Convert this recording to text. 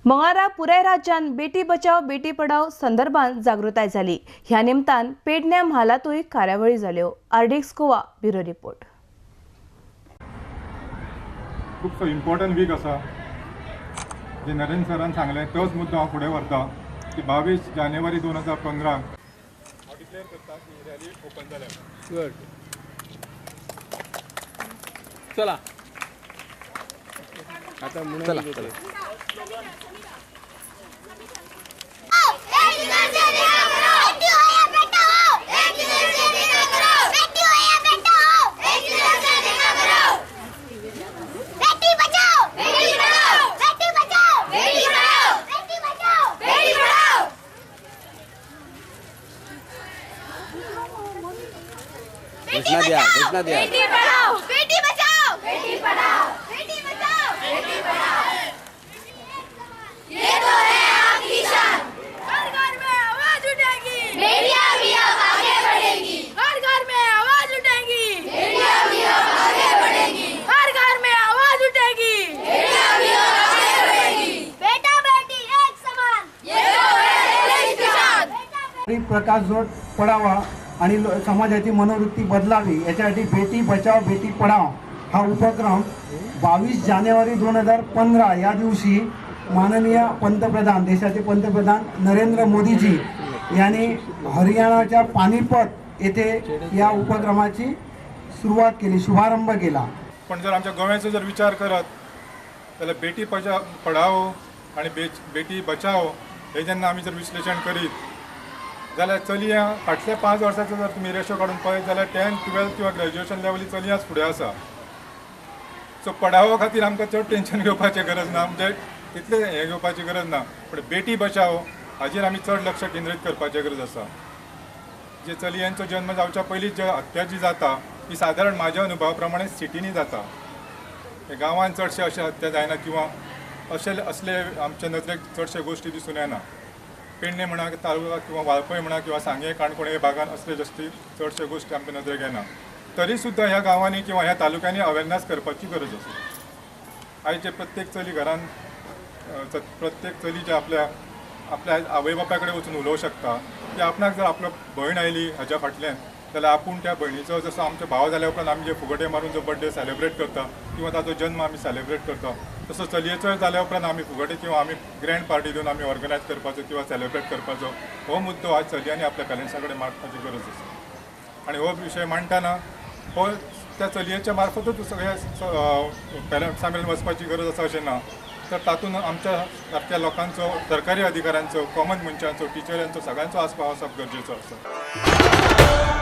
मंगळारा पुराय राज्यान बेटी बचाव बेटी पढाव संदर्भात जागृताय जाली. ह्या निमतान पेडण्या म्हालातूय कार्यावळी जाल्यो. RDX Goa bureau report. खुबसो इम्पॉर्टंट वीक आसा. जे नरेंद्र सरान सांगलें तोच मुद्दो हांव फुडें व्हरता की 22 जानेवारी 2015 हांव डिक्लेअर करता की रॅली ओपन जाल्या. गुड. चला आता चला. चला. बेटी हो या बेटा हो, एक दूसरे से देखा करो. बेटी हो या बेटा हो, एक दूसरे से देखा करो. बेटी बचाओ बेटी पढ़ाओ, बेटी बचाओ बेटी पढ़ाओ, बेटी बचाओ बेटी पढ़ाओ. घोषणा द्या, घोषणा द्या. बेटी पढ़ाओ, बेटी बचाओ, बेटी पढ़ाओ, बेटी बचाओ, बेटी पढ़ाओ. ये तो है आपकी शान. हर घर में आवाज उठेगी, बेटियां भी अब आगे बढ़ेंगी. हर घर में आवाज उठेगी, बेटियां भी अब आगे बढ़ेंगी. हर घर में आवाज उठेगी. बेटियां भी अब आगे बढ़ेंगी. बेटा बेटी एक समान, ये तो है देश की शान. तरी प्रकाश जोत पडावा आणि समाजाची मनोवृत्ती बदलावी याच्यासाठी बेटी बचाव बेटी पढाव हा उपक्रम 22 जानेवारी 2015 या दिवशी माननीय पंतप्रधान, देशाचे पंतप्रधान नरेंद्र मोदीजी यांनी हरियाणाच्या पानिपत येथे या उपक्रमाची सुरुवात केली, शुभारंभ केला. पण जर आमच्या गोव्याचो जर विचार करत जाल्यार बेटी पढाओ आनी बेटी बचाओ हे जेन्ना आमी जर विश्लेशण करीत जाल्यार चलयां फाटल्या 5 वर्साचो जर तुमी रेशो काडून पळयत जाल्यार 10th 12th किंवा ग्रॅज्युएशन लेवली चलयांच फुडें आसा. सो पढाओ खातीर आमकां चड टेंशन घेवपाचें गरज ना, म्हणजे तितलें हें घेवपाची गरज ना, पण बेटी बचाओ हाजेर आमी चड लक्ष केंद्रीत करपाचें गरज आसा. जे चलयांचो जन्म जावच्या पयलीं जे हत्या जी जाता ती सादारण म्हाज्या अनुभवा प्रमाणे सिटींनी जाता. गांवांत चडशे अशे हत्या जायना किंवा अशे असले आमच्या नदरेक चडशे गोश्टी दिसून येना. पेडणे म्हणा, तालुका किंवा वाळपय म्हणा किंवा सांगें, काणकोण हे भागान असले जास्ती चडशे गोश्टी आमच्या नदरेक येना. तरी सुद्दां ह्या गांवांनी किंवा ह्या तालुक्यांनी अवेरनस करपाची गरज आसा. आयज जे प्रत्येक चली घरान, प्रत्येक चली जे आपल्या आपल्या आवय बापाय कडेन वचून उलोवंक शकता की आपणाक जर आपलो भयण आयली हाज्या फाटल्यान जाल्यार आपूण त्या भयणीचो, जसो आमचो भाव जाल्या उपरांत आमी जे फुगोटे मारून जो बड्डे सेलेब्रेट करता किंवा ताचो जन्म आमी सेलेब्रेट करता, तसो चलयेचोय जाल्या उपरांत आमी फुगोटे किंवा आमी ग्रँड पार्टी दिवन आमी ऑर्गनायज करपाचो किंवा सेलेब्रेट करपाचो हो मुद्दो आज चलयांनी आपल्या पेरंट्सां कडेन मांडपाची गरज आसा. आनी हो विशय मांडटना हो त्या चलयेच्या मार्फतूच सगळ्या पेरंट्सां मेरेन वचपाची गरज आसा अशें ना, तर तातूंत आमच्या सारक्या लोकांचो, सरकारी अधिकाऱ्यांचो, कॉमन मनशांचो, टिचरांचो सगळ्यांचो आस्पाव आसप गरजेचो आसा.